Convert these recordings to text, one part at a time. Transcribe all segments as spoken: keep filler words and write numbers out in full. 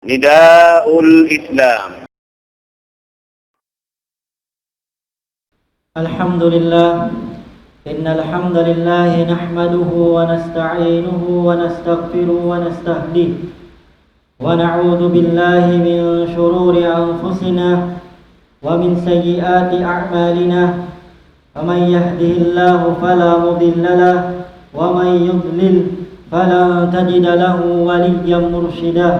نداء الإسلام. الحمد لله. إن الحمد لله نحمده ونستعينه ونستغفره ونستهديه، ونعوذ بالله من شرور أنفسنا ومن سيئات أعمالنا. فمن يهده الله فلا مضل له، ومن يضلل فلن تجد له وليا مرشدا.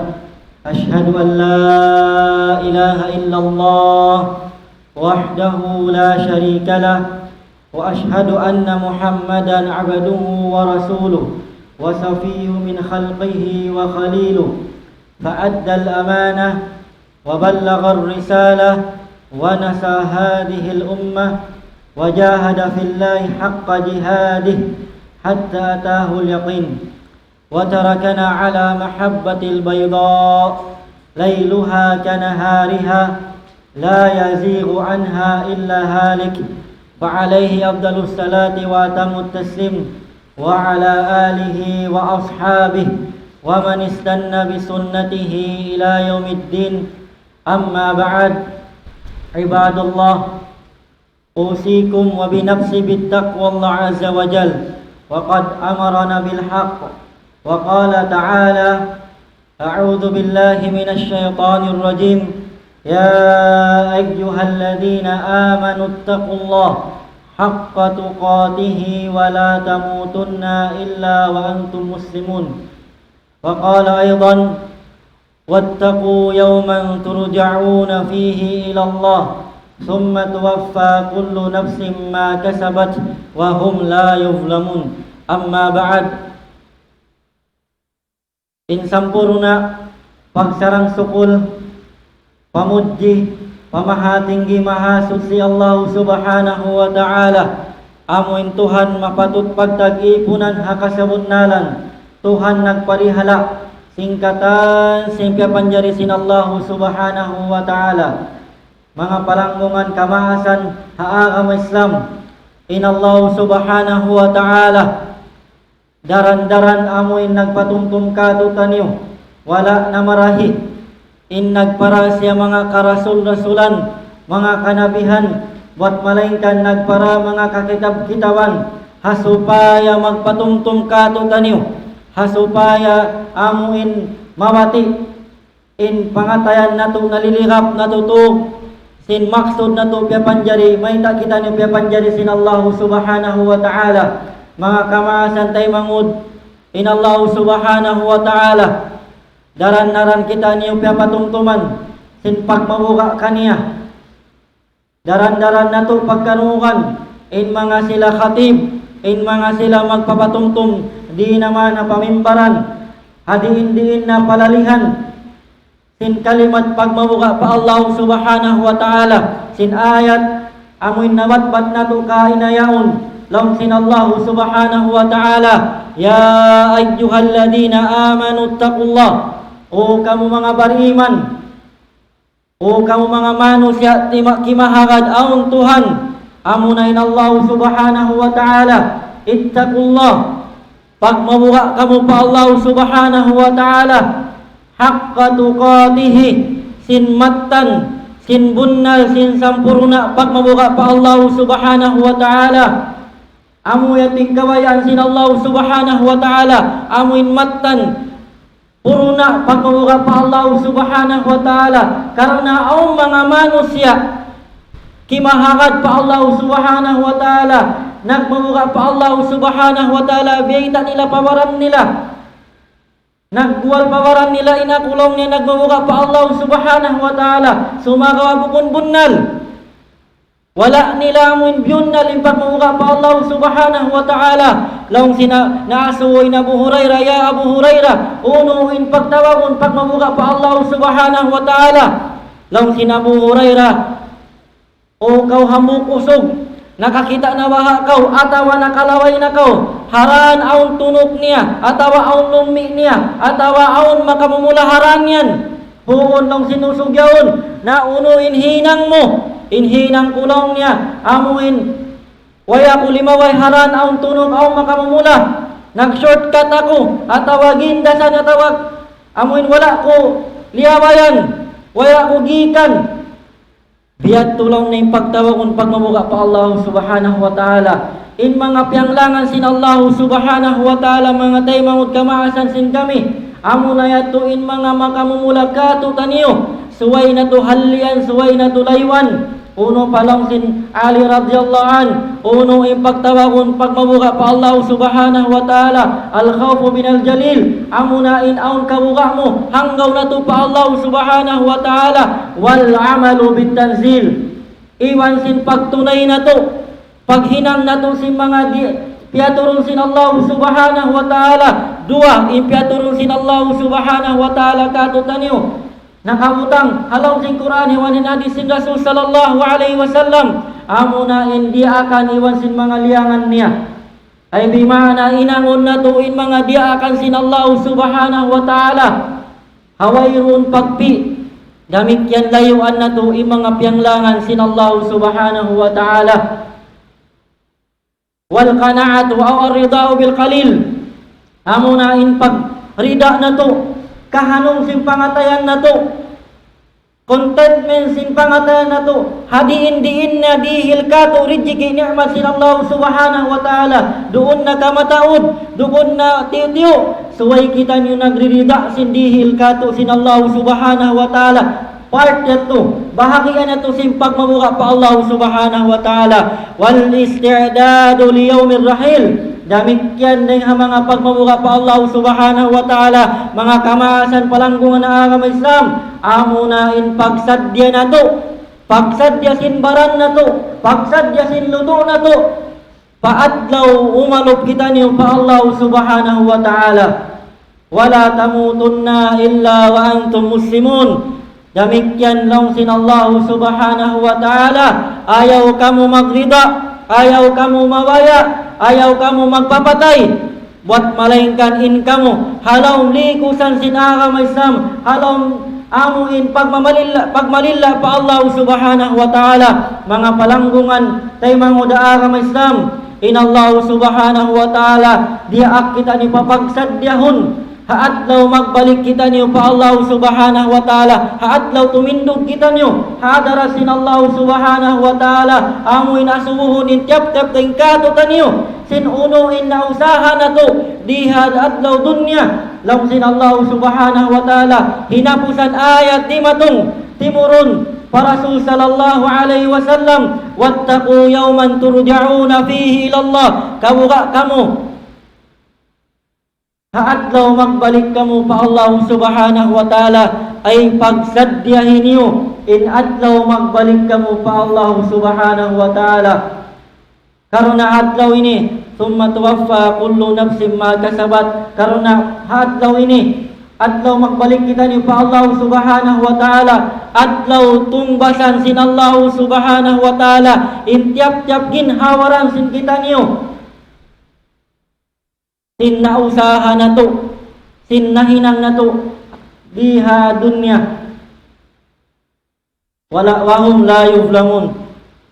أشهد أن لا إله إلا الله وحده لا شريك له، وأشهد أن محمدا عبده ورسوله، وصفيه من خلقه وخليله، فأدى الأمانة وبلغ الرسالة ونصح هذه الأمة وجاهد في الله حق جهاده حتى أتاه اليقين، وتركنا على محبة البيضاء ليلها كنهارها لا يزيغ عنها إلا هالك، فعليه أفضل الصلاة وأتم التسليم، وعلى آله وأصحابه ومن استن بسنته إلى يوم الدين. أما بعد، عباد الله، أوصيكم وبنفسي بتقوى الله عز وجل، وقد أمرنا بالحق، وقال تعالى: أعوذ بالله من الشيطان الرجيم. يا أيها الذين آمنوا اتقوا الله حق تقاته ولا تموتن إلا وأنتم مسلمون. وقال أيضا: واتقوا يوما ترجعون فيه إلى الله ثم توفى كل نفس ما كسبت وهم لا يظلمون. أما بعد. In sampurna' pagsarang-sukul, pamudji pa Mahatinggi Mahasuchi Allah Subhanahu wa Ta'ala, amu in Tuhan mapatut pagtag-ipunan ha kasabunnalan, Tuhan nagparihala' sin katan sin piyapanjari sin Allah Subhanahu wa Ta'ala. Manga palanggungan kamaasan ha agama Islam, in Allah Subhanahu wa Ta'ala daran-daran amu in nagpatumtum kātu'niyu, wala' na marahi in nagpara siya manga karasul-rasulan, manga kanabihan, buwat malaingkan nagpara manga kakitab-kitaban, ha supaya magpatumtum kātu'niyu, ha supaya amu in mabati' in pangatayan natu' nalilihap natu' tu, sin maksud natu' piyapanjari, mayta' kitaniyu piyapanjari sin Allahu Subhanahu wa Ta'ala. Manga kamaasan taymanghud, in Allahu Subhanahu wa Ta'ala daran-daran kitaniyu piyapatumtuman sin pagmabuga' kaniya. Daran-daran natu' pagkarungugan in manga sila khatib, in manga sila magpapatumtum, di' naman na pamimbaran, ha diin-diin na palalihan sin kalimat pagmabuga' pa Allah Subhanahu wa Ta'ala, sin ayat amu in nabatbat natu' kaina yaun, laung sin Allah Subhanahu wa Ta'ala: يا أيها الذين آمنوا اتقوا الله. O kamu manga bariman, O kamu manga manusiya' tima-, kimahagad awn Tuhan, amuna in Allah Subhanahu wa Ta'ala. اتقوا الله. Pagmabuga' kamu pa Allah Subhanahu wa Ta'ala. حق تقاته. Sin mattan, sin bunnal, sin sampurna', pagmabuga' pa Allah Subhanahu wa Ta'ala. Amu yan in kabayaan sin Allah Subhanahu wa Ta'ala, amu in mattan, puruna' pagmabuga' pa Allah Subhanahu wa Ta'ala. Karna' awn manga manusiya' kimahagad pa Allah Subhanahu wa Ta'ala, nagmabuga' pa Allah Subhanahu wa Ta'ala, biyayta' nila pa baran nila. Nagguwal pa baran nila in aku laung niya nagmabuga' pa Allah Subhanahu wa Ta'ala. Sumagawa' bukun bunnal. Wala' nila amu in biyunnal in pagmabuga' pa Allah Subhanahu wa Ta'ala. Laung sin, naasubu in Abu Hurairah, "Ya Abu Hurairah, unu in pagtawagun pagmabuga' pa Allah Subhanahu wa Ta'ala?" Laung sin Abu Hurairah, "O kaw hambuuk usug, nakakita' na baha' kaw, atawa nakalaway na kaw, ha dān awn tunuk niya, atawa awn lummi' niya, atawa awn makamumula ha dān yan?" "Huun," laung sin usug yaun. "Na unu in hinang mu?" "In hinang ku," laung niya, "amu in way aku limaway ha dān awn tunuk, awn makamumula. Nag-shortcut aku, atawa gindasan, atawa amu in wala' ku Liyabayan, wala' ku gikan. Biya' tuud laung niya in pagtawagun pagmabuga' pa Allah Subhanahu wa Ta'ala. In manga piyanglangan sin Allah Subhanahu wa Ta'ala, manga taymanghud kamaasan sin kami. Amuna yadtu in manga makamumula kātu'niyu. Subay natu' hallian, subay natu' laywan. Unu pa laung sin Ali radiyallahu anhu, unu in pagtawagun pagmabuga' pa Allah Subhanahu wa Ta'ala, الخوف من الجليل, amuna in awn kabuga' mu, hanggaw natu' pa Allah Subhanahu wa Ta'ala, والعمل بالتنزيل. Iban sin pagtunay natu', paghinang natu' sin manga di-, piyaturun sin Allah Subhanahu wa Ta'ala, duwa in piyaturun sin Allah Subhanahu wa Ta'ala kātu'niyu. Nakabutang ha lawm sin Qur'an iban in hadith sin Rasul sallallahu alayhi wasallam, amuna in diyaakan iban sin manga liyangan niya. Ay bima'na hinangun natu' in manga diyaakan sin Allah Subhanahu wa Ta'ala. Ha wayruun pagpi', damikkiyan layuan natu' in manga piyanglangan sin Allah Subhanahu wa Ta'ala. والقناعة أو الرضا بالقليل. Amuna in pagrida natu', kahanung sin pangatayan natu', contentment sin pangatayan natu', ha diin-diin na dihil kātu' rijiki' ni'mat sin Allah Subhanahu wa Ta'ala, duun na kamataud, duun na tiyu'-tiyu', subay kitaniyu nagririda sin dihil kātu' sin Allah Subhanahu wa Ta'ala. Part yadtu, bahagian yadtu sin pagmabuga' pa Allah Subhanahu wa Ta'ala. والاستعداد ليوم الرحيل. Damikkiyan dayn ha manga pagmabuga' pa Allah Subhanahu wa Ta'ala, manga kamaasan palanggungan agama Islam, amuna in pagsaddiya natu', pagsaddiya sin baran natu', pagsaddiya sin lutu' natu', pa adlaw umalup kitaniyu pa Allah Subhanahu wa Ta'ala. ولا تموتن إلا وأنتم مسلمون. Damikkiyan laung sin Allah Subhanahu wa Ta'ala, ayaw kamu magrida, ayaw kamu mabaya', ayaw kamu magpapatay. Buwat malaingkan in kamu ha lawm likusan sin agama Islam, ha lawm amu in pagmamalilla, pagmalilla pa Allah Subhanahu wa Ta'ala. Manga palanggungan taymanghud ha agama Islam, in Allah Subhanahu wa Ta'ala, diyaak kitaniyu papagsaddiyahun ha adlaw magbalik kitaniyu pa Allah Subhanahu wa Ta'ala, ha adlaw tumindug kitaniyu ha hadarat sin Allah Subhanahu wa Ta'ala, amu in asubuhun in tiyap-tiyap dayn kātu'niyu sin unu in nausaha natu' di ha adlaw dunya. Laung sin Allah Subhanahu wa Ta'ala, hinapusan ayat dimatung, timurun pa Rasul sallallahu alayhi wasallam, واتقوا يوما ترجعون فيه إلى الله. Kabuga' kamu ha adlaw magbalik kamu pa Allah Subhanahu wa Ta'ala, ay pagsaddiyahi niyu in adlaw magbalik kamu pa Allah Subhanahu wa Ta'ala. Karna' ha adlaw ini, ثم توفى كل نفس ما كسبت. Karna' ha adlaw ini, adlaw magbalik kitaniyu pa Allah Subhanahu wa Ta'ala, adlaw tungbasan sin Allah Subhanahu wa Ta'ala in tiyap-tiyap ginhawa-baran sin kitaniyu, sin nausaha natu', sin nahinang natu' di ha dunya. Wala, وهم لا يظلمون.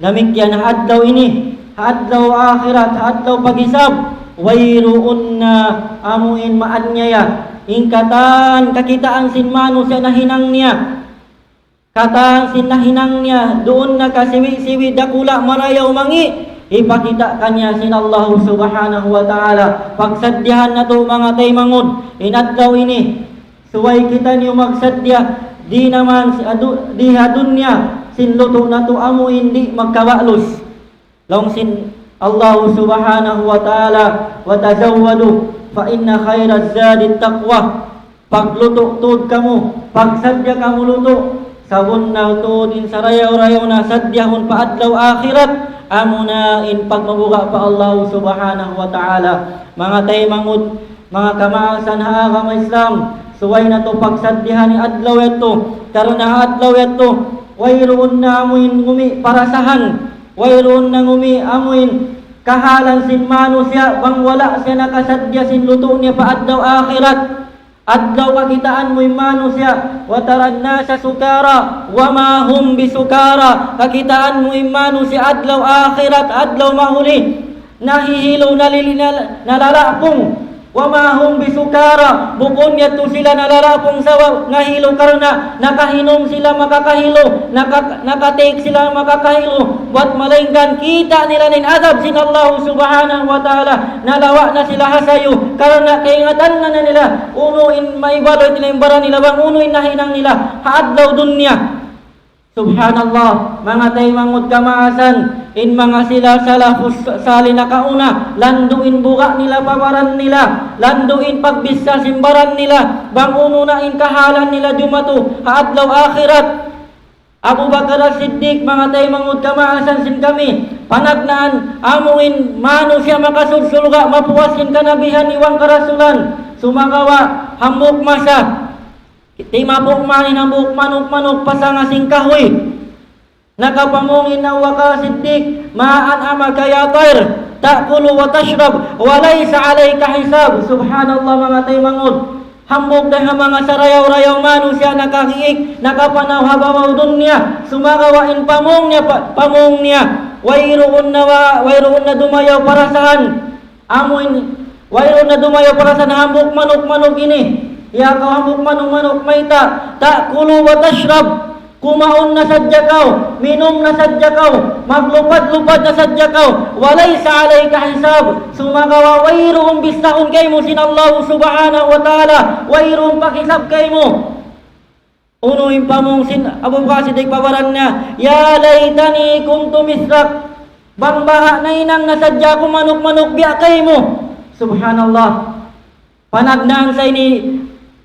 Damikkiyan ha adlaw ini, ha adlaw akhirat, ha adlaw paghisab, wayruun na amu in maaniyaya. In katan kakitaan sin manusiya' nahinang niya, katan sin nahinang niya, duun na kasiwi'-siwi', dakula', marayaw, mangi', hipakita' kaniya sin Allah Subhanahu wa Ta'ala. Pagsaddiyahan natu' manga taymanghud in adlaw ini. Subay kitaniyu magsaddiya di naman si adu-, di ha dunya sin lutu' natu' amu in di' magkabalus. Laung sin Allah Subhanahu wa Ta'ala, وتزودوا فإن خير الزاد التقوى. Paglutu' tuud kamu, pagsaddiya kamu lutu', sabunnal tuud in sarayaw-rayaw na saddiyahun pa adlaw akhirat, amuna in pagmabuga' pa Allah Subhanahu wa Ta'ala. Manga taymanghud, manga kamaasan ha agama Islam, subay natu' pagsaddiyahan in adlaw yadtu, karna' ha adlaw yadtu, wayruun na amu in ngumi' parasahan, wayruun na ngumi' amu in kahalan sin manusiya', bang wala' siya nakasaddiya sin lutu' niya pa adlaw akhirat. Adlaw kakitaan mu in manusiya', وترى الناس سكارى وما هم بسكارى. Kakitaan mu in manusiya' adlaw akhirat, adlaw mahuli, nahihilu, nalili-, nal-, nalalapung. وما هم بسكارى, bukun yadtu sila nalalapung sabab ngahilu karna' nakahinum sila makakahilu, naka-, nakatake sila makakahilu, buat malaingkan kita' nila in adab sin Allah Subhanahu wa Ta'ala, nalawa' na sila ha sayu, karna' kaingatan na nila, unu in maibalut nila in baran nila, bang unu in nahinang nila ha adlaw dunya. Subhanallah, manga taymanghud kamaasan, in manga sila salafus salih nakauna, landu' in buga' nila pa baran nila, landu' in pagbissa sin baran nila, bang unu na in kahalan nila jumatu ha adlaw akhirat. Abu Bakar As-Siddiq, manga taymanghud kamaasan sin kami, panagnaan, amu in manusiya' makasud surga', mapuas sin kanabihan iban karasulan, sumagawa' hambuuk masa, timapu' man in hambuuk manuk-manuk pa sanga sin kahuy. Nakapamung in Abu Bakar Siddiq, ما أطعمك يا طير تأكل وتشرب وليس عليك حساب. Subhanallah, manga taymanghud. Hambuuk dayn ha manga sarayaw-rayaw manusiya' nakahiik, nakapanaw ha babaw dunya. Sumagawa' in pamung niya, pa-, pamung niya. Wayruun na wa-, wayruun na dumayaw parasahan. Amu ini, wayruun na dumayaw parasahan hambuuk manuk-manuk ini. Ya kaw hambuuk manuk-manuk mayta', تأكل وتشرب, kumaun na sadja kaw, minum na sadja kaw, maglupad-lupad na sadja kaw, وليس عليك حساب, sumagawa' wayruun bissahun kaymu sin Allah Subhanahu wa Ta'ala, wayruun paghisab kaymu. Unu in pamung sin Abu Bakar Siddiq pa baran niya, يا ليتني كنت مثلك. Bang baha' nahinang na sadja aku manuk-manuk biya' kaymu. Subhanallah. Panagnaan sa ini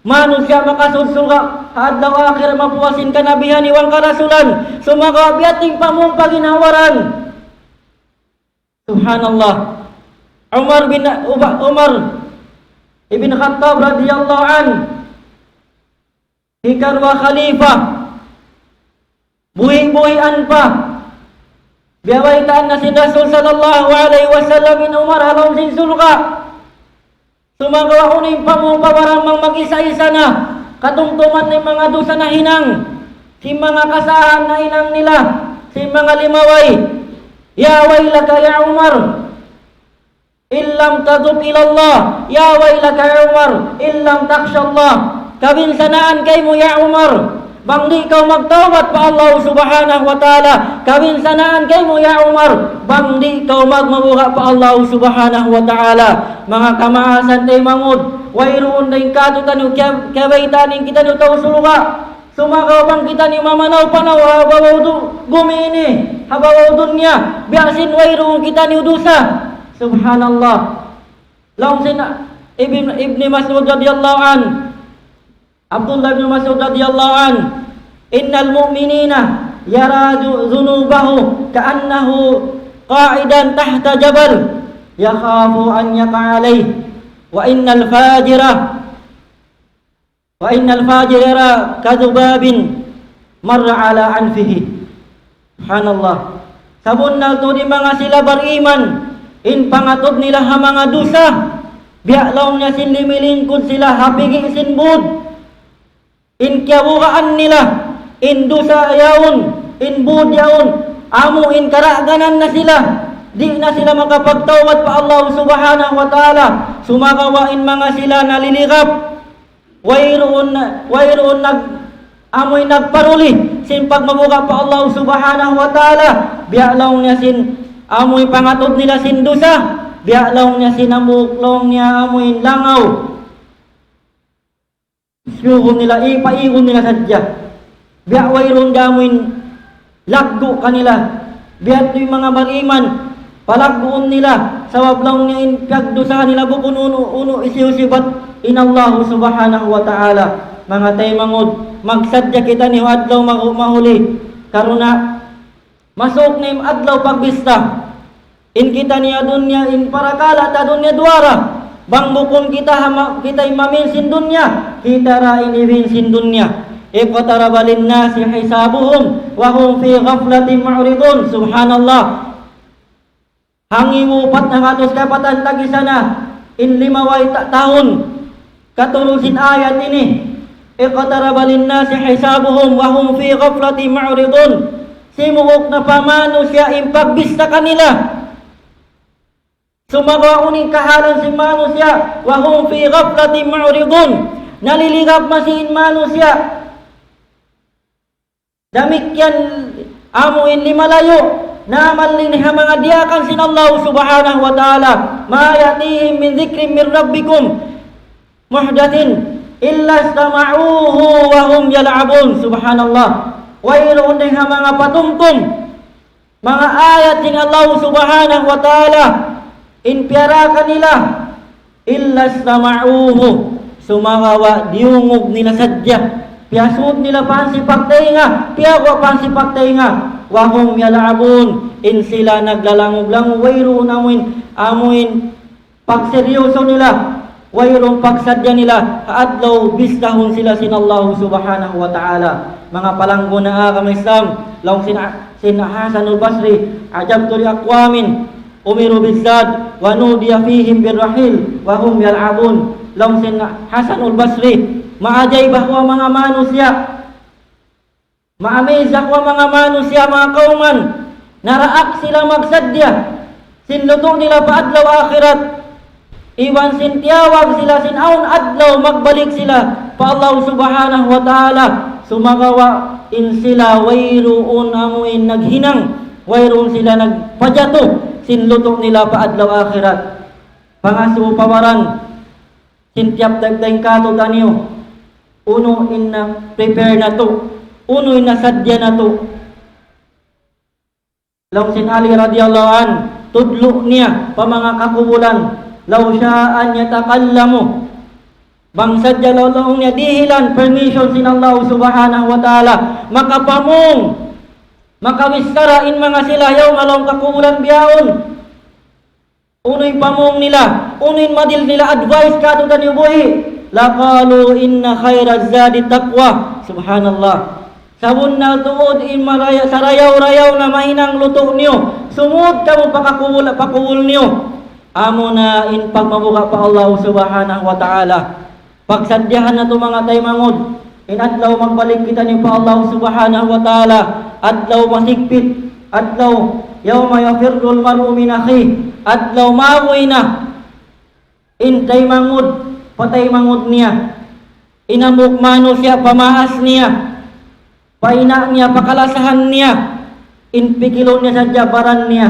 manusiya' makasud surga' ha adlaw akhirat, mapuas sin kanabihan iban karasulan. Sumagawa' biya' ha yan in pamung paginhawaran. Subhanallah. Umar bin Uba-, Umar ibn Khattab radiyallahu anhu, hikaruwa khalifa, buhi'-buhian pa. Biyabaytaan na sin Rasul sallallahu alayhi wasallam in Umar ha lawm sin surga'. Sumagawa' unu in pamung pa baran bang mag-isa-isa na. Katumtuman na in manga dusa nahinang. Sin manga kasahan nahinang nila. Sin manga limabay. يا ويلك يا عمر إن لم تتب إلى الله، يا ويلك يا عمر إن لم تخش الله. Kabinsanaan kaymu ya Umar, bang di' kaw magtawbat pa Allah Subhanahu wa Ta'ala. Kabinsanaan kaymu ya Umar, bang di' kaw magmabuga' pa Allah Subhanahu wa Ta'ala. Manga kamaasan taymanghud, wayruun dayn kātu'niyu kiya-, kiyabaytaan in kitaniyu tau surga'. Sumagawa' bang kitaniyu mamanaw-panaw ha babaw du-, bumi ini, ha babaw dunya, biya' sin wayruun kitaniyu dusa. Subhanallah. Laung sin Ibn, Ibn Mas'ud radiyallahu anhu, Abdullah bin Mas'ud radiyallahu anhu, إن المؤمن يرى ذنوبه كأنه قاعد تحت جبل يخاف أن يقع عليه، وإن الفاجر وإن الفاجر يرى كذباب مر على أنفه. Subhanallah. Sabunnal tuud in manga sila bariman, in pangatud nila ha manga dusa, biya' laung niya sin limilingkud sila ha pigi' sin būd. In kiyabugaan nila, in dusa yaun, in būd yaun, amu in karaganan na sila. Di' na sila makapagtawbat pa Allah Subhanahu wa Ta'ala. Sumagawa' in manga sila naliligap. Wayruun, wayruun nag-, amuin nagparuli sin pagmabuga' pa Allah Subhanahu wa Ta'ala. Biya' laung niya sin amuin pangatud nila sin dusa. Biya' laung niya sin amu, laung niya amuin langaw. Siyugun nila, ipaigun nila sadja. Biya' wayruun da amuin laggu' kanila. Biya' ha yan in manga bariman, palagguun nila, sabab laung niya in piyagdusahan nila bukun unu-unu, hisiyu-siyu bat in Allah Subhanahu wa Ta'ala. Manga taymanghud, magsadja kitaniyu adlaw mahu-, mahuli. Karna' masuuk na in adlaw pagbista. In kitaniyu ha dunya, in parakala' ta ha dunya duwa ra. Bang bukun kita ha ma-, kita in mamin sin dunya, kita ra in ibin sin dunya. اقترب للناس حسابهم وهم في غفلة معرضون. Subhanallah. Hangibu upat ngagatus kapatan tagisa na in limabay ta-, tahun. Katurun sin ayat ini. اقترب للناس حسابهم وهم في غفلة معرضون. Simuuk na pa manusiya' in pagbista kanila. Sumagawa' unu in kahalan sin manusiya', وهم في غفلة معرضون. Naliligap masi in manusiya'. Damikkiyan amu in limalayu', na amal in ha manga diyaak sin Allah Subhanahu wa Ta'ala, ما يأتيهم من ذكر من ربهم محدث إلا استمعوه وهم يلعبون. Subhanallah. Wayruun dayn ha manga patumtum, manga ayat sin Allah Subhanahu wa Ta'ala, in piyarakan nila, إلا استمعوه, sumagawa' diyungug nila sadja, piyasud nila pa hansipak taynga, piyaguwa' pa hansipak taynga, وهم يلعبون, in sila naglalangug-langug, wayruun amuin, amuin pagseryoso nila, wayruun pagsadja nila ha adlaw bistahun sila sin Allah Subhanahu wa Ta'ala. Manga palanggungan agama Islam, laung sin, sin Hasanul Basri, عجبت لأقوام أمروا بالزاد ونودي فيهم بالرحيل وهم يلعبون. Laung sin Hasanul Basri, maajaib aku ha manga manusiya'. Ma-amaze aku ha manga manusiya', manga kawman, naraak sila magsadja sin lutu' nila pa adlaw akhirat. Iban sin tiyawag sila sin awn adlaw magbalik sila pa Allah Subhanahu wa Ta'ala. Sumagawa' in sila wayruun amuin naghinang, wayruun sila nagpajatu sin lutu' nila pa adlaw akhirat. Pangasubu pa baran sin tiyap-tiyap dayn kātu'niyu, unu in na-prepare natu', unu in nasadja natu'. Laung sin Ali radiyallahu anhu, tudlu' niya pa manga kakubulan, لو شاء أن يتكلموا. Bang sadja laung, laung niya, dihilan permission sin Allah Subhanahu wa Ta'ala, makapamung, makabichara in manga sila yaun ha lawm kakubulan bihaun. Unu in pamung nila, unu in madihil nila advice kātu'niyu buhi'. لقالوا إن خير الزاد التقوى. Subhanallah. Sabunnal tuud in maraya-, sarayaw-rayaw na mahinang lutu' niyu, sumud kamu pa kakubul-, pa kubul niyu, amuna in pagmabuga' pa Allah Subhanahu wa Ta'ala. Pagsadjahan natu' manga taymanghud, in adlaw magbalik kitaniyu pa Allah Subhanahu wa Ta'ala, adlaw masigpit, adlaw يوم يفر المرء من أخيه, adlaw mabuy na in taymanghud pa taymanghud niya, in hambuuk manusiya' pa maas niya, pa ina' niya, pa kalasahan niya, in pikilun niya sadja baran niya.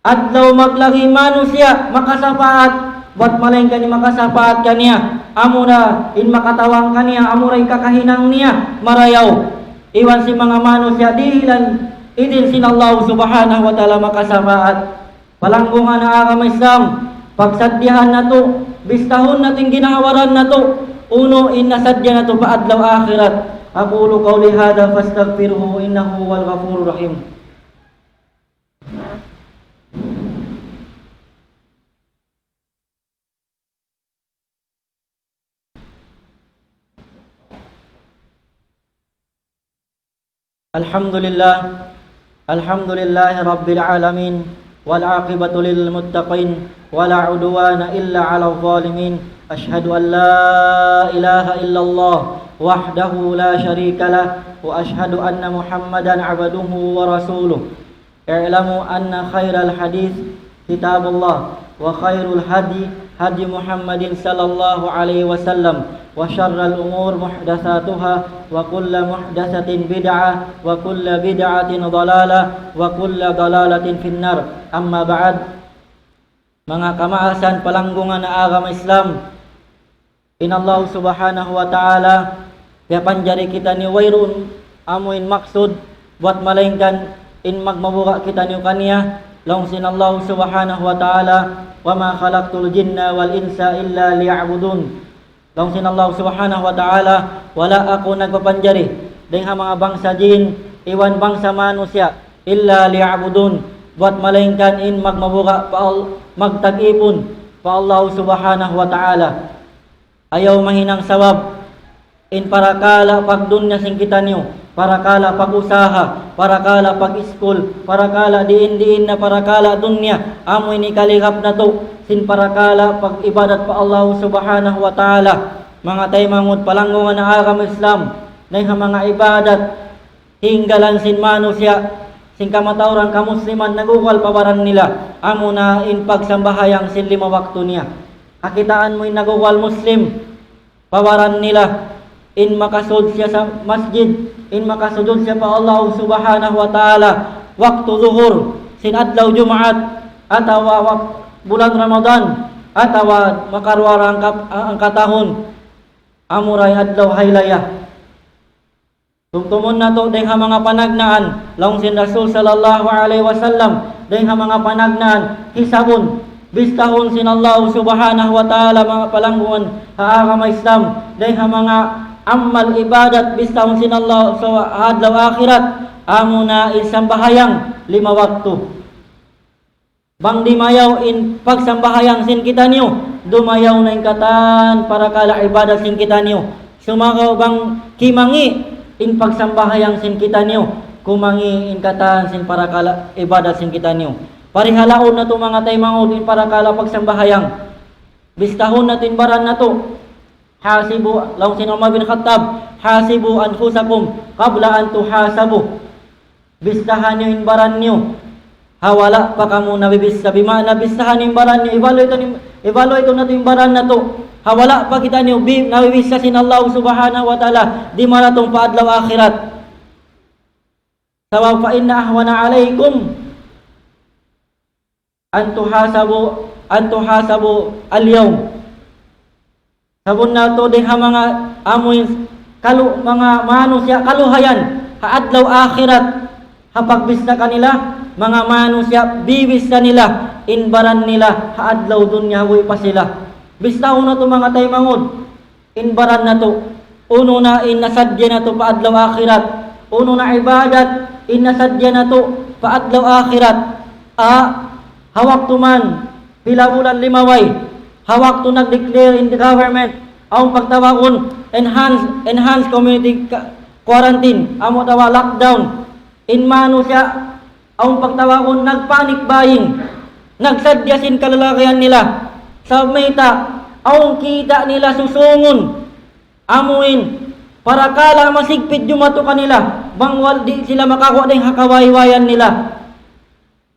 Adlaw maglagi' manusiya' makasapaat, bat malaingkan in makasapaat kaniya, amura in makatawang kaniya, amura in kakahinang niya marayaw. Iban sin manga manusiya' dihilan idin sin Allah Subhanahu wa Ta'ala makasapaat. Palanggungan agama Islam, pagsadjahan natu', bistahun natu' in ginhawa-baran natu', unu in nasadja natu' pa adlaw akhirat. أقول قولي هذا فاستغفروه إنه هو الغفور الرحيم. الحمد لله. الحمد لله رب العالمين. والعاقبة للمتقين. ولا عدوان إلا على الظالمين. أشهد أن لا إله إلا الله وحده لا شريك له. وأشهد أن محمدا عبده ورسوله. اعلموا أن خير الحديث كتاب الله، وخير الهدي هدي محمد صلى الله عليه وسلم، وشر الأمور محدثاتها، وكل محدثة بدعة، وكل بدعة ضلالة، وكل ضلالة في النار. أما بعد. Manga kamaasan palanggungan agama Islam, in Allah Subhanahu wa Ta'ala, piyapanjari kitaniyu wayruun amuin maksud, bat malaingkan in magmabuga' kitaniyu kaniya, laung sin Allah Subhanahu wa Ta'ala, وما خلقت الجن والإنس إلا ليعبدون. Laung sin Allah Subhanahu wa Ta'ala, wala' aku nagpapanjari dayn ha manga bangsa jin iban bangsa manusiya', إلا ليعبدون, bat malaingkan in magmabuga' pa Al-, magtag-ipun pa Allah Subhanahu wa Ta'ala. Ayaw mahinang sabab in parakala' pagdunya sin kitaniyu, parakala' pag-usaha, parakala' pag-iskul, parakala' diin-diin na parakala' dunya, amu ini kaligap natu' sin parakala' pag-ibadat pa Allah Subhanahu wa Ta'ala. Manga taymanghud palanggungan agama Islam, dayn ha manga ibadat, hinggalan sin manusiya', sin kamatauran kamusliman naguguwal pa baran nila, amuna in pagsambahayang sin lima waktu niya. Kakitaan mu in naguguwal Muslim pa baran nila, in makasud siya sa masjid, in makasujud siya pa Allah Subhanahu wa Ta'ala, waktu Zuhur, sin adlaw Jumaat, atawa wak-, bulan Ramadan, atawa makaruwa ra hangka-, hangkatahun, amura in adlaw haylaya. Tumtumun natu' dayng ha manga panagnaan, laung sin Rasul sallallahu alayhi wasallam, dayng ha manga panagnaan, hisabun, bistahun sin Allah Subhanahu wa Ta'ala, manga palangguan ha agama Islam, dayng ha manga amal ibadat, bistahun sin Allah sa adlaw akhirat, amuna in sambahayang lima waktu. Bang dimayaw in pagsambahayang sin kitaniyu, dumayaw na in katan parakala' ibadat sin kitaniyu. Sumagawa' bang kimangi' in pagsambahayang sin kitaniyu, kumangi' in katan sin parakala' ibadat sin kitaniyu. Parihalaun natu' manga taymanghud in parakala' pagsambahayang. Bistahun natu' in baran natu'. Hasibu, laung sin Umar bin Khattab, "Hasibu anfusakum qabla an tuhasabu." Bistaha niyu in baran niyu ha wala' pa kamu nabibista. Bima'na bistaha niyu in baran niyu, evaluate niyu, evaluate natu' in baran natu' ha wala' pa kitaniyu bi-, nabibista sin Allah Subhanahu wa Ta'ala, di' maratung pa adlaw akhirat. Sabab, "Fa inna ahwana alaykum an tuhasabu, an tuhasabu al-yawm." Sabunnal tuud dayng ha manga amuin kalu-, manga manusiya' kaluhayan ha adlaw akhirat, ha pagbista kanila, manga manusiya' bibista nila in baran nila ha adlaw dunya, buhi' pa sila. Bistahun natu' manga taymanghud in baran natu'. Unu na in nasadja natu' pa adlaw akhirat. Unu na ibadat in nasadja natu' pa adlaw akhirat. A, ha waktu man, pila bulan limabay, ha waktu nag-declare in the government, awn pagtawagun enhance, enhance community ca-, quarantine, amu tawag lockdown. In manusiya', awn pagtawagun nag-panic buying, nagsadja sin kalalagihan nila. Sabab mayta', awn kita' nila susungun, amuin parakala' masigpit jumatu kanila, bang wal-, di' sila makaguwa' dayng ha kawaywayan nila.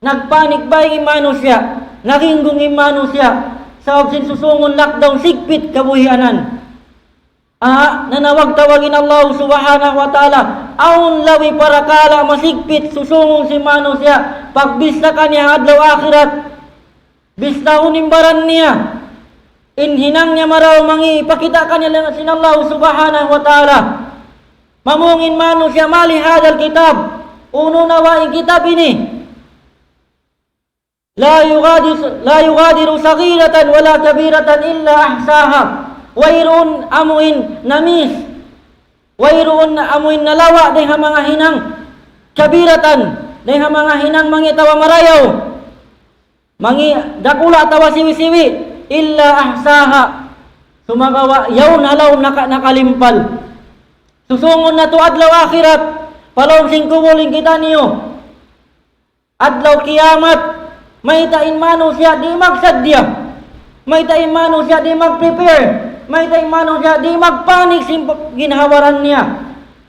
Nag-panic buying in manusiya', naginggung in manusiya', sabab sin susungun lockdown, sigpit kabuhianan. A, nanawag-tawag in Allah Subhanahu wa Ta'ala, awn labi parakala' masigpit susungun sin manusiya', pagbista kaniya ha adlaw akhirat. Bistahun in baran niya, in hinang niya marayaw mangi', ipakita' kaniya sin Allah Subhanahu wa Ta'ala. Mamung in manusiya', "Ma li hadhal kitab?" Unu na ba in kitab ini? "La yughadiru, la yughadiru saghiratan wala kabiratan illa ahsaha." Wayruun amuin na-miss. Wayruun amuin nalawa' dayng ha manga hinang kabiratan, dayng ha manga hinang mangi' atawa marayaw, mangi' dakula' atawa siwi-siwi, illa ahsaha. Sumagawa' yaun ha lawm naka-, nakalimpal. Susungun natu' adlaw akhirat, pa lawm sin kubul in kitaniyu. Adlaw kiyamat, mayta' in manusiya' di' magsadja, mayta' in manusiya' di' mag-prepare, mayta' in manusiya' di' magpanik sin ginhawa-baran niya.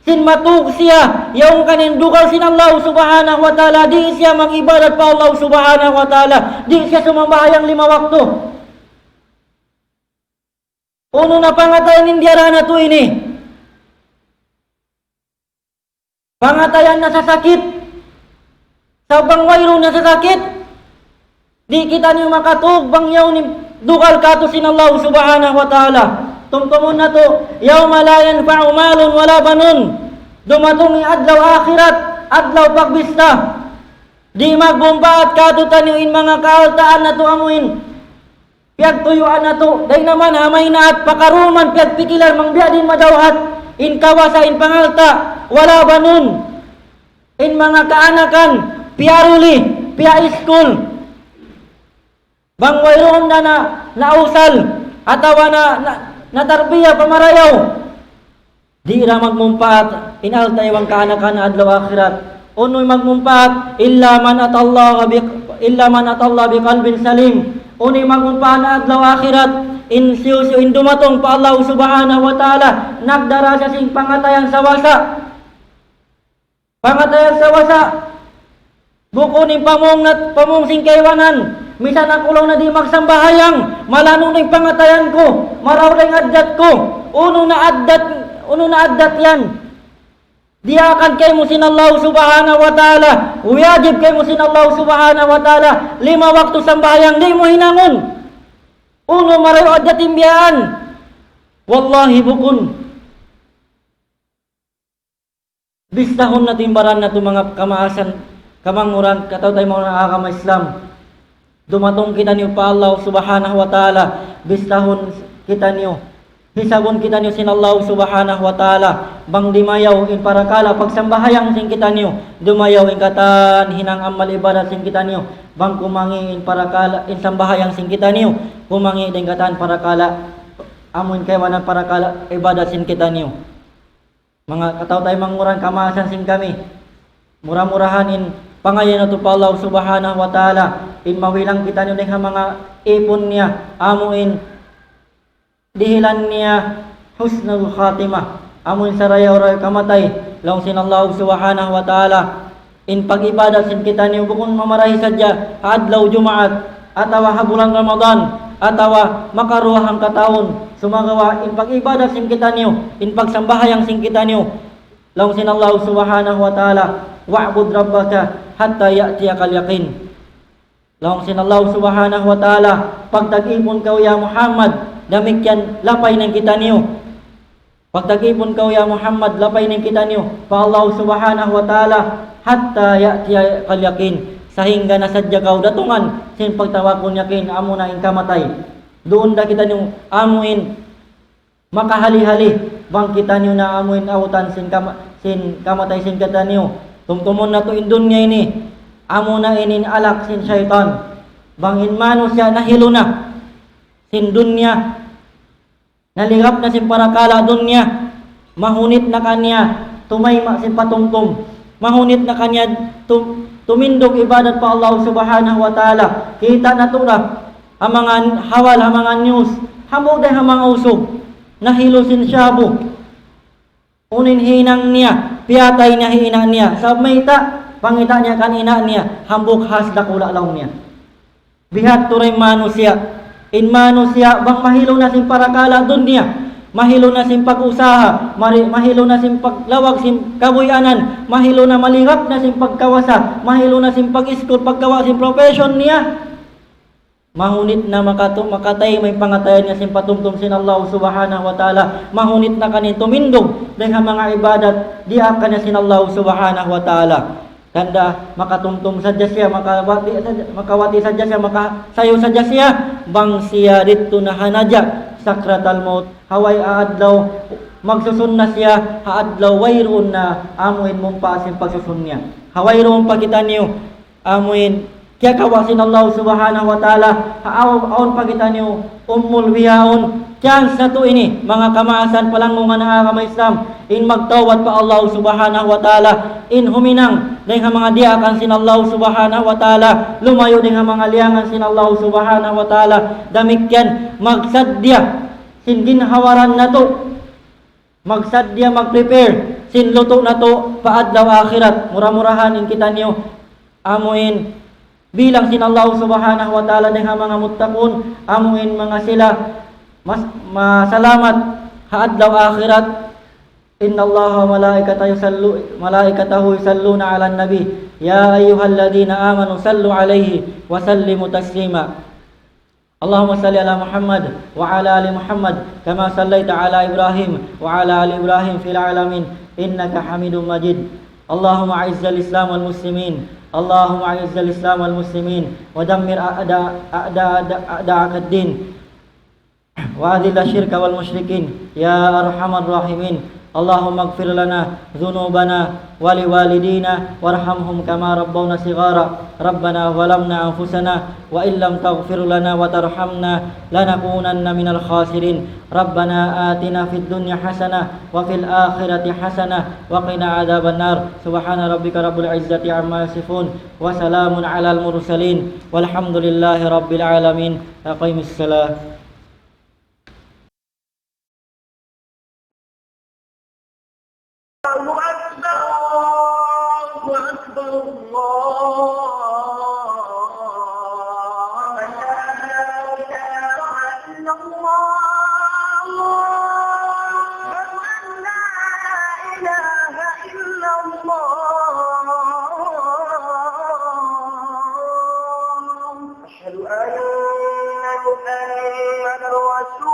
Sin matug siya, yaun kaniya in dugal sin Allah Subhanahu wa Ta'ala, di' siya mag-ibadat pa Allah Subhanahu wa Ta'ala, di' siya sumambahayang lima waktu. Unu na pangatayan in diyara natu' ini? Pangatayan na sasakit. Sabab bang wayruun na sasakit, di' kitaniyu makatug bang yaun in dugal kātu' sin Allah Subhanahu wa Ta'ala. Tumtumun natu', "Yawma la yanfa'u malun wala banun." Dumatung in adlaw akhirat, adlaw pagbista. Di' magmumpaat kātu'niyu in manga kaaltaan natu' amuin piyagtuyuan natu', dayn ha mayan ha maynaat, pakaruman, piyagpikilan, bang biya' diin madawhat in kawasa, in pangalta', wala banun, in manga kaanakan, piyaruli, piya-iskul. Bang wayruun na, na, nausal, atawa na, na, natarbiya pa marayaw. Di' da magmumpaat in alta' iban kaanakan ha adlaw akhirat. Unu in magmumpaat? Illa man atallaha bi-, illa man atallaha biqalbin salim. Unu in magmumpaat ha adlaw akhirat? In hisiyu-siyu in dumatung pa Allah Subhanahu wa Ta'ala, nagdara siya sin pangatayan sawasa. Pangatayan sawasa. Bukun in pamung nat-, pamung sin kaibanan. Misan aku laung na di' magsambahayang, malanu' na in pangatayan ku, marayaw na in addat ku. Unu na addat, unu na addat yan? Diyaakan kaymu sin Allah Subhanahu wa Ta'ala, wajib kaymu sin Allah Subhanahu wa Ta'ala, lima waktu sambahayang di' mu hinangun. Unu marayaw addat in biya' yan? Wallahi bukun. Bistahun natu' in baran natu', manga kamaasan, kamanguran, kataw-taymanghuran agama Islam. Dumatung kitaniyu pa Allah Subhanahu wa Ta'ala, bistahun kitaniyu. Hisabun kitaniyu sin Allah Subhanahu wa Ta'ala. Bang dimayaw in parakala' pagsambahayang sin kitaniyu, dimayaw in katan hinang amal ibadat sin kitaniyu. Bang kumangi' in parakala', in sambahayang sin kitaniyu, kumangi' in katan parakala', amun kaibanan parakala' ibadat sin kitaniyu. Manga kataw-taymanghuran kamaasan sin kami. Mura-murahan in pangayuun natu' pa Allah Subhanahu wa Ta'ala, in mabilang kitaniyu dayn ha manga ipun niya, amu in dihilan niya husnul khatimah, amu in sarayaw-rayaw kamatay, laung sin Allah Subhanahu wa Ta'ala. In pag-ibadat sin kitaniyu bukun mamarahi sadja ha adlaw Jumaat, atawa ha bulan Ramadan, atawa makaruwa hangkatahun. Sumagawa' in pag-ibadat sin kitaniyu, in pagsambahayang sin kitaniyu, laung sin Allah Subhanahu wa Ta'ala, "Wa'bud rabbaka hatta ya'tiyakal yaqin." Laung sin Allah Subhanahu wa Ta'ala, "Pagtag-ipun kaw ya Muhammad, damikkiyan lapay na in kitaniyu. Pagtag-ipun kaw ya Muhammad, lapay na in kitaniyu pa Allah Subhanahu wa Ta'ala, hatta ya'tiyakal yaqin, sahingga na sadja kaw datungan sin pagtawagun yaqin, amuna in kamatay." Duun da kitaniyu amu in makahali-hali, bang kitaniyu na amu in awutan sin kama-, sin kamatay sin kitaniyu. Tumtumun natu' in dunya ini, amuna ini in alak sin saytan. Bang in manusiya' nahilu na sin dunya, naligap na sin parakala' dunya, mahunit na kaniya tumayma' sin patumtum, mahunit na kaniya tum-, tumindug ibadat pa Allah Subhanahu wa Ta'ala. Kita' natu' na ha manga hawal, ha manga news, hambuuk da ha manga usug, nahilu sin shabu. Unu in hinang niya, piyatay niya in ina' niya. Sabab mayta', pangita' niya kan ina' niya, hambuuk has dakula' laung niya. Biya' ha yan in manusiya'. In manusiya', bang mahilu na sin parakala' dunya, mahilu na sin pag-usaha, mari-, mahilu na sin paglawag sin kabuhianan, mahilu na maligap na sin pagkawasa, mahilu na sin pag-iskul, pagkawa' sin profession niya. Mahunit na makatu-, makatay, may pangatayan niya sin patumtum sin Allah Subhanahu wa Ta'ala. Mahunit na kaniya tumindug dayn ha manga ibadat, diyaak kaniya sin Allah Subhanahu wa Ta'ala. Hangkan da makatumtum sadja siya, makawati sadja, makawati sadja siya, makasayu sadja siya, bang siya didtu na ha naja' sakratal maut. Ha way adlaw, magsusun na siya, ha adlaw wayruun na amuin mumpa sin pagsusun niya. Ha wayruun pa kitaniyu, amuin kiyakawa' sin Allah Subhanahu wa Ta'ala, ha aw-, awn pa kitaniyu umul bihaun. Chance natu' ini, manga kamaasan palanggungan ha agama Islam, in magtawbat pa Allah Subhanahu wa Ta'ala, in huminang dayn ha manga diyaakan sin Allah Subhanahu wa Ta'ala, lumayu' dayn ha manga liyangan sin Allah Subhanahu wa Ta'ala. Damikkiyan, magsaddiya sin ginhawa-baran natu'. Magsaddiya, mag-prepare sin lutu' natu' pa adlaw akhirat. Mura-murahan in kitaniyu amuin bilang sin Allah Subhanahu wa Ta'ala dayn ha manga muttaqun, amuin manga sila mas-, masalamat ha adlaw akhirat. إن الله وملائكته يصلو-، ملائكته يصلون على النبي، يا أيها الذين آمنوا صلوا عليه وسلموا تسليما. اللهم صل على محمد وعلى آل محمد كما صليت على إبراهيم وعلى آل إبراهيم في العالمين إنك حميد مجيد. اللهم أعز الإسلام والمسلمين. اللهم أعز الإسلام والمسلمين ودمر أعداء، أعداء، أعداءك الدين. وأذل الشرك والمشركين يا أرحم الراحمين. اللهم اغفر لنا ذنوبنا ولوالدينا وارحمهم كما ربونا صغارا. ربنا ظلمنا أنفسنا وإن لم تغفر لنا وترحمنا لنكونن من الخاسرين. ربنا آتنا في الدنيا حسنة وفي الآخرة حسنة وقنا عذاب النار. سبحان ربك رب العزة عما يصفون وسلام على المرسلين والحمد لله رب العالمين. أقم الصلاة. الله أكبر، الله أكبر، الله أن محمدا رسول